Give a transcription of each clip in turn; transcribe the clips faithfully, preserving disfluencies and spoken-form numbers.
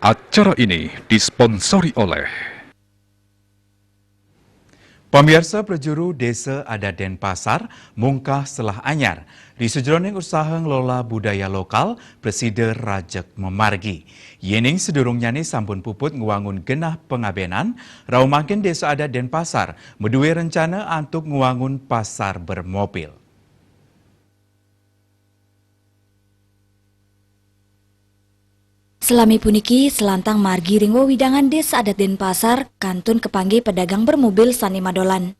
Acara ini disponsori oleh Pamiarsa, prajuru Desa Adat Denpasar mungkah selah anyar. Ri sajroning usaha ngelola budaya lokal, prasida rajeg mamargi. Yéning sadurungnyane sampun puput ngwangun genah pangabenan, rauh mangkin Desa Adat Denpasar madué rencana antuk ngwangun pasar bermobil. Salami puniki, salantang margi ring wewidangan Desa Adat Denpasar, kantun kapanggih pedagang bermobil sane madolan.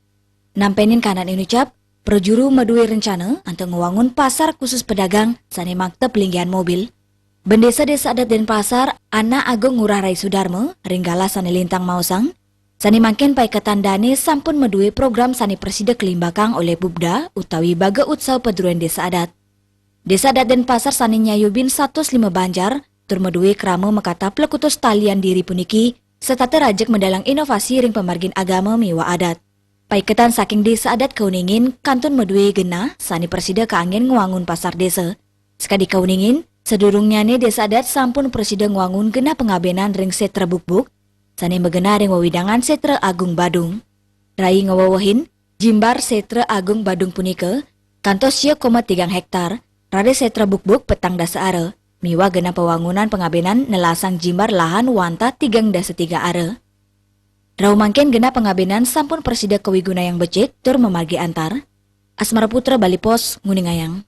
Nampenin kanan inucap, prajuru madué rencana antuk ngwangun pasar khusus pedagang sane makta palinggihan mobil. Bendesa Desa Adat Denpasar, Anak Agung Ngurah Rai Sudarma, ring galah sane lintang maosang, sane mangkin paiketan dane sampun madué program sane prasida kalimbakang olih Bubda utawi Baga Utsawa Padruin Desa Adat. Desa Adat Denpasar sane nyayubin satus lima banjar, tur madué krama makatah plekutus talian diri puniki, setata rajeg medalang inovasi ring pamargin agama miwah adat. Paiketan saking Desa Adat kauningin kantun madué genah sane prasida kaanggen ngwangun pasar desa. Sakadi kauningin, sadurungnyane Desa Adat sampun prasida ngwangun genah pangabenan ring Setra Bukbuk, sane magenah ring wewidangan Setra Agung Badung. Rai ngawewehin, jimbar Setra Agung Badung punika kantos sia koma tigang hektar, raris Setra Bukbuk petang dasa ara, miwah genah pawangunan pangabenan nelasang jimbar lahan wantah tigang dasa tiga ara. Rauh mangkin genah pangabenan sampun prasida kawigunayang becik tur mamargi antar. Asmara Putra, Bali Post, nguningayang.